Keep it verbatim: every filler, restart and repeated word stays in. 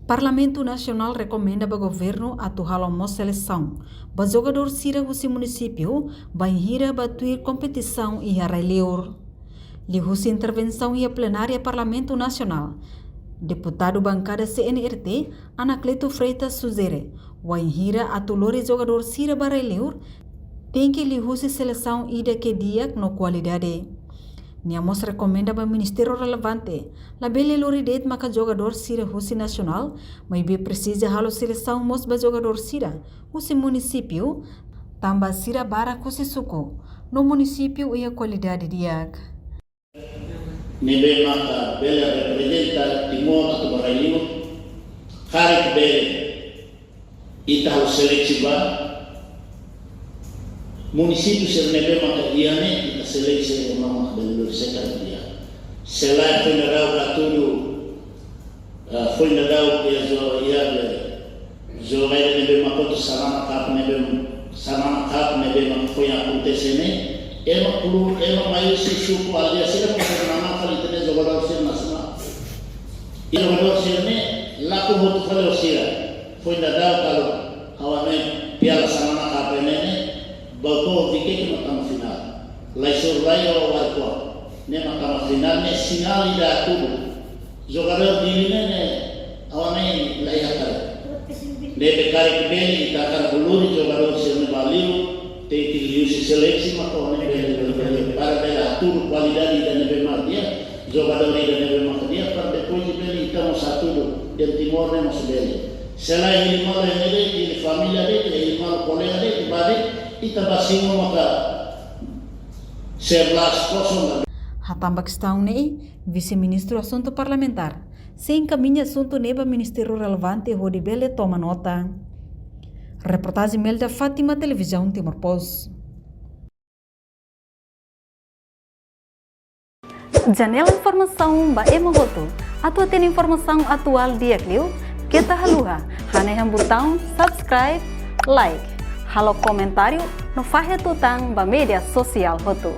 Parlamentu Nasionál rekomenda ba governu atu halo mós selesaun ba jogadór sira husi munisípiu bainhira ba tuir kompetisaun iha rai-liur. Liuhusi intervensaun iha plenária Parlamentu Nasionál, deputadu bankada C N R T, Anacleto Freitas sujere, wainhira atu lori jogadór sira ba rai-liur, tenke liuhusi selesaun ida ke di'ak no kualidade. Nia mós rekomenda ba ministériu relevante, labele lori de'it maka jogadór sira husi nasionál, maibé presiza halo selesaun mós ba jogadór sira husi munisípiu, tanba sira barak husi suku no munisípiu iha kualidade di'ak. Ne'ebé maka bele reprezenta Timor atu ba rai-liur, karik bele ita halo seleksi ba munisípiu sira ne'ebé maka iha ne'e, ita seleksi ema maka bele lori sira karik iha. Selae foin daudauk hatudu, eh, foin daudauk iha jo-, iha be, joga ida ne'ebé maka hotu Xanana Cup ne'ebé, Xanana Cup ne'ebé maka foin akontese ne'e, ema klube, ema mai husi suku aldeia sira maka sira namaka fali ita-nia jogadór sira nasionál. Jogadór sira ne'e lakon hotu fali ho sira. Foin daudauk halo, ha'u hanoin Piala Xanana Cup ne'e, Baucau Viqueque mak tama finál. Lai Soru Lai ho Warikon. Ne'e mak tama finál, ne'e sinál ida hatudu. Jogadór Dili ne'e, ne'e ha'u hanoin la iha karik. Ne'ebé karik bele ita hakarak lori jogadór sira ne'e ba liur, tenke liuhusi seleksi maka ha'u hanoin bele, bele, bele, para bele hatudu kualidade ida ne'ebé mak di'ak, jogadór ida ne'ebé mak di'ak, para depois de bele ita mós hatudu, iha Timor ne'e mós bele. Selae hili malu ne'e de'it, hili família de'it, hili malu kolega de'it, ba de'it, ita ba simu maka sebelas kosong. Hatán ba kestaun ne'e, Vise-Ministru Asuntu Parlamentár sei enkamiña asuntu ne'e ba ministériu relevante hodi bele toma nota. Reportajen Melda Fátima, Televizaun Timor Post. Janela informasaun ba ema hotu. Atu hatene informasaun atuál di'ak liu, keta haluha hanehan butaun subscribe, like, halo komentáriu no fahe tutan ba média sosiál hotu.